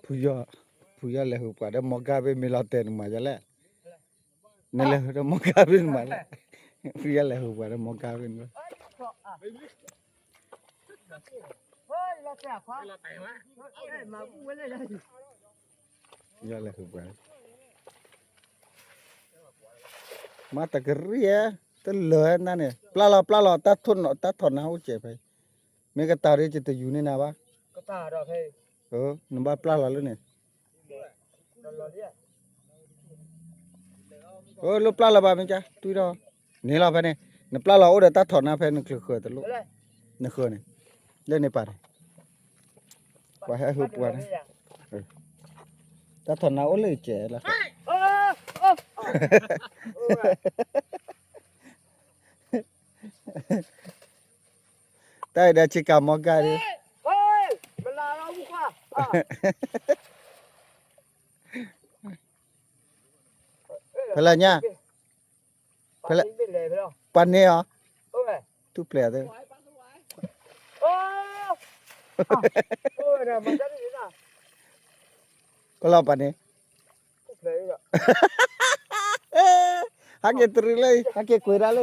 ဖုယီၢ်, ဖုယီၢ်လဲၤဟုးပှၤဒီးမီကါဖဲမ့ၢ်လီၤတဲာ်နမၤယလဲၣ်, နလဲၤဟုးဒီးမီကါဖဲနမၤလဲၣ်, ဖုယီၢ်လဲၤဟုးပှၤဒီးမီကါဖဲန့ၣ်လီၤ. ယီၢ်လဲၤဟုးပှၤ, မၤတကရံၣ်ဧါ, တလၢၤနၤန့ၣ် ပျၢ်လီၤပျၢ်လီၤ, တၢ်ထီၣ်နၤအိၣ်စဲးဖဲ, မ့ၢ်ကတၢၢ်ဒီးယတယူၤန့ၢ်နၤဘၣ်, နဘၣ်ပျၢ်လီၤလၢန့ၣ် အၢ လၢပျၢ်လီၤဘၣ်မ့ၢ်ကါ တွံၢ်ထီၣ်, န့ၣ်လီၤဖဲန့ၣ်, နပျၢ်လီၤအိၣ်ဒီးတၢ်ထီၣ်နၤဖဲနချုးဃၢၤတလိၣ်, နဃၢၤန့ၣ်, လၢန့ၣ်ပာ်န့ၣ်, ပှၤဟဲဟုးပှၤန့ၣ်, တၢ်ထီၣ်နၤအိၣ်လၢကဲးလီၤ, တၢ်အံၤဒီးဆ့ကၤမီကါဒီး ဖဲလဲၣ်ညါ, ဖဲလဲၣ်, ပှၤန့ၢ်အီၤ, ထူၣ်ဖျဲးသ့, ကလီၤပှၤန့ၢ်, ဟဲက့ၤတရံးလၢ, ဟဲက့ၤကွံာ်ဒၣ်လၢ,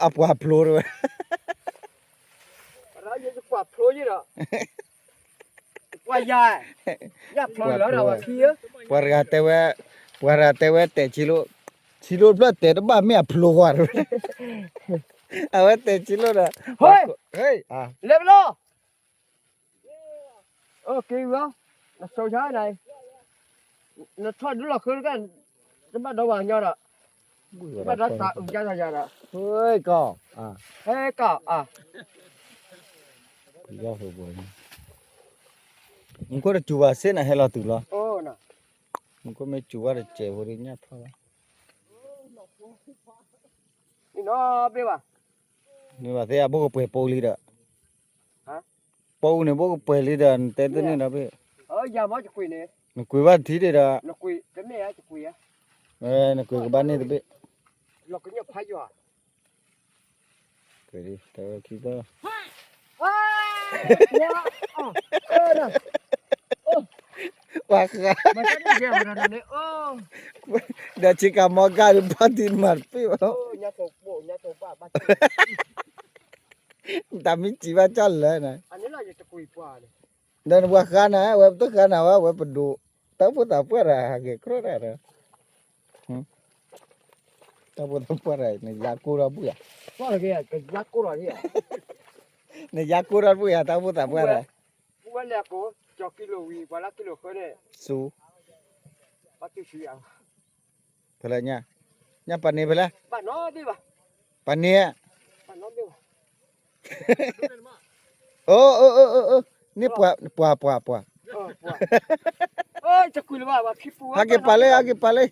အပှၤဖျိတဝဲ, ပှၤယၤ, ယဖျိလီၤဒီးဝဲခံ, ပှၤတဂၤတဲဝဲ, ပှၤတဂၤတဲဝဲတဲာ်ဆံလိ, ဆံလိဖျၢၣ်တဲာ်တဘၣ်မ့ၢ်အဖျိကွၢ်တဝဲ, အဝဲတဲာ်ဆံလိဒီး, လဲၤပလီၤ, က့ၤဝံၤ, နဆိဆါနၤ, နထီၣ်ဒုလီၤဃၢတက့ၢ်, တဘၣ်ဒီးပှၤကညီဒီး, တဘၣ်ဒီးသးအုးကါသးယၤဒီး, ကီၢ်, ဟဲကီၢ်, မူခိၣ်တစူၤဘၣ်စ့ၢ်နၤဟဲလီၤတုၤလီၤ, မူခိၣ်မ့ၢ်စူၤဘၣ်တစဲးဖိဒ်ညၣ်ထီၣ်လီၤ, န့ၢ်ဘၣ်သ့ၣ်အဘိၣ်ကပှဲၤပိလံဒီး, ပိန့ၣ်ဘိၣ်ကပှဲၤလံဒီး နတဲတန့ၢ်ဒီးဘ့ၣ်, နကွံာ်ဘၣ်ထံဒံးဒီး, နကွံာ်ကဘၣ်န့ၢ်တဘ့ၣ်, လီၤကညီဖးယွၤ, တဲဝဲခံသီ, ပှၤဃါ, ဒီးဆ့ကၤမီကါဒီးဘၣ်တံၢ်မၤတပ့ၢ်ဘၣ်, တၢ်မ့ၢ်စံးဘၣ်ကၢ်လၢာ်န့ၣ်, ဒီးနပှၤဃါနၤ ဝဲပတဃါနၤဝဲ ဝဲပဒိး, တၢ်ဖိသၣ်ပှၢ်တၢ် ဟးက့ၤကြီတၢ်ဒီး, တၢ်ဖိသၣ်ပှၢ်တၢ် နယါကိၢ်ထီၣ်ဘုယၤ, နယါကိၢ်ထီၣ်ဘုယၤ တၢ်ဖိသၣ်ပှၢ်တၢ်, ဆူ ဖဲလဲၣ်ညါ, ညၣ်ပာ်န့ၢ်ဖဲလဲၣ်, ပာ်န့ၢ်, န့ၢ်ပှၤ, ပှၤ, ပှၤ, ပှၤ, ဟဲက့ၤပာ်လၢ ဟဲက့ၤပာ်လၢ,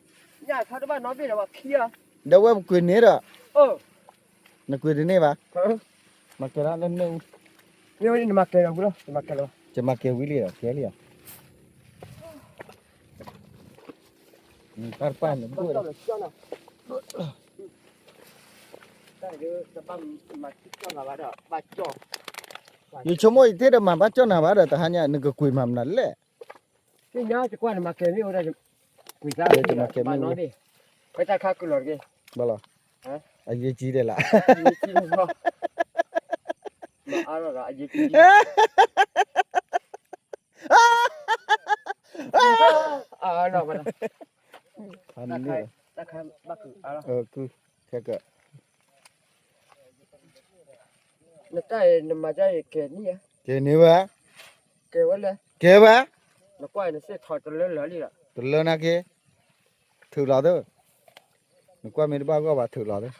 ဒီးဝဲပကွံာ်န့ၢ်ဒီး, နကွံာ်တန့ၢ်ဘၣ်, မၤကဲလၢန့ၣ်, ယမၤကဲဝံၤလံဒီး ကဲလံဧါ, တၢ်တပၢ်န့ၣ်ဘၣ်ဒီး ယဆိကမိၣ်ယတ့ၢ်ဒီးမၤဘၣ်ကၠီၣ်နၤဘၣ်ဒီး တဟါညါ နကကွံာ်မၤမနုၤလဲၣ်, သ့ၣ်ညါ ယကွၢ်နမၤကဲမ့ၢ်အိၣ်ဒီး, ကွံာ်သး, မၤနီၣ်န့ၣ်, ဝဲတၢ်ခါကလီၤတက့ၢ်, ဘၣ်လီၤ, အရေးကြီးတယ်လား, အရေးကြီးတယ်လီၤ, မၤအါထီၣ်ဒီး အရေးကြီး, အလီၤ, တၢ်ခါဘၣ်ကုာ်အါလီၤ, နတၢ်အံၤ နမၤဒ်အံၤကဲၤန့ၢ်ဧါ, ကဲၤန့ၢ်ဝဲ, ကဲၤဝဲလဲၣ်, ကဲၤဝဲ, နကွၢ်နသ့ၣ်ထီၣ်တလၢလၢာ်လံဒီး, တလၢနာ်က့, ထုးလီၤသ့, နကွၢ်မ့ၢ်တဘၣ်ဂီၢ်ဘၣ်ထုးလီၤသ့,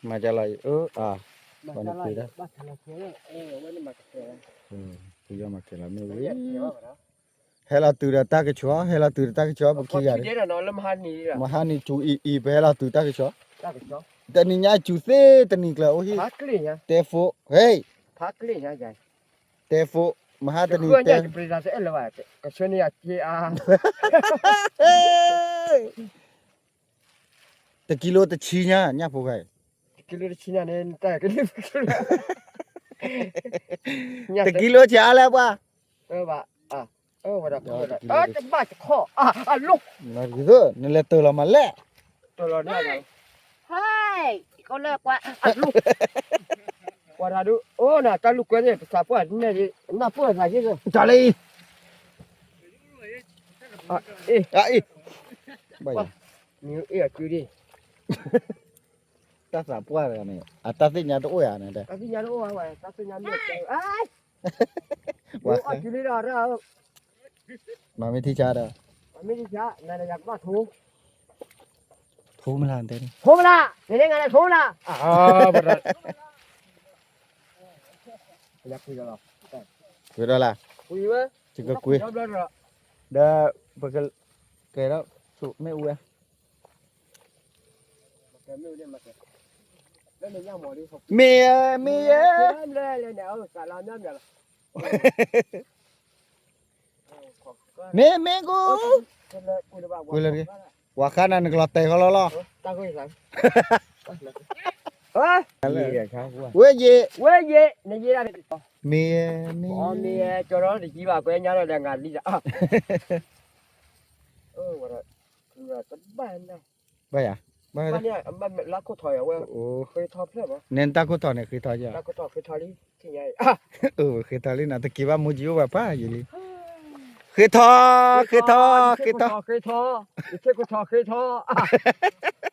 မၤကလီၤအံၤ, ပှၤနကွံာ်ဒၣ်, ပယီၤမၤကဲၤလီၤမ့ၢ်ဝံၤ ဟဲလီၤတုၤဒီးတၢ်ကဆီ, ဟဲလီၤတုၤဒီးတၢ်ကဆီ ပခံဂၤ, မဟါနံၤစူၤအံၤအံၤ ပဟဲလီၤတုၤတၢ်ကဆီ, တနံၤညါစူၤသ့တနံၤကျၢၤအိၣ်ဟံၣ်, တဲဖိ, ဟဲ, တဲဖိ, မဟါတနံၤတဲ, တကံလိတဆံညါ ညၣ်ဖိဂၤအံၤ, ကံလိတဆံနၤန့ၣ် နတၢ်ကံလိ တကံလိဆံးအါလဲၣ်ပှၤ, အဝဲဒၣ် တကံလိ တဘၣ်တခီ အလိၤ, နလဲၤတၢ်လီၤမးလဲၣ်, တၢ်လီၤန့ၣ်, ဟဲ, ကီလၢပှၤအလိၤ, ပှၤတၢ်ဒုး အိၣ်နၤ တၢ်လူၢ်ကွဲန့ၣ် ပသးပှၢ်န့ၣ် နၢ်ပၢၢ်သးယ့ၢ်လၢ တၢ်လၢအံၤ, အ့ၣ်, မ့ၢ်အ့ၣ်အကုဒ် တၢ်သးပှၢ်တဂၤန့ၣ် အတၢ်သ့ၣ်ညါတအိၣ်ယၤန့ၣ်, တၢ်သ့ၣ်ညါတအိၣ်ဘၣ်, တၢ်သ့ၣ်ညါမ့ၢ်, မ့ၢ်အီၣ်ကုလံဒီး မ့ၢ်ထံဆါဒီး, မ့ၢ်ထံဆါ နၤဒီးယၤကဘၣ်ထိ, ထိမလၢ်တဲ, ထိမလၢ်, နန့ၣ်ငါန့ၣ်ထိမလၢ်, ကွံာ်ဒီးလၢ, ယကကွံာ်, ဒီးပကကဲထီၣ်ဆူမ့ၣ်အူဝဲ မ့ၢ်ဧါ, မ့ၢ်ဧါ, မ့ၢ်မ့ၢ်ကူ, ဝဲဃါနၤနကလီၤတဲာ်ဃီလီၤလီၤ, ဝဲယ့ၤ, ဝဲယ့ၤ, မ့ၢ်ဧါ, မ့ၢ်ဧါ, ကၠီဒီးတကံဘၣ် ကွဲညါဒီးဒီးငါလံဒီး, ဘၣ်ယၤ, ဘၣ်, န့ၣ်တၢ်ခိၣ်ထီၣ်န့ၣ် ဃ့ထီၣ်ယၤ, ဃ့ထီၣ်လံနီၤ တက့ၤဘၣ်မူကံအိၣ်ဝဲပှၤယံာ်လံ, ဃ့ထီၣ်, ဃ့ထီၣ်, ဃ့ထီၣ်, ဃ့ထီၣ်, ဃ့ထီၣ်,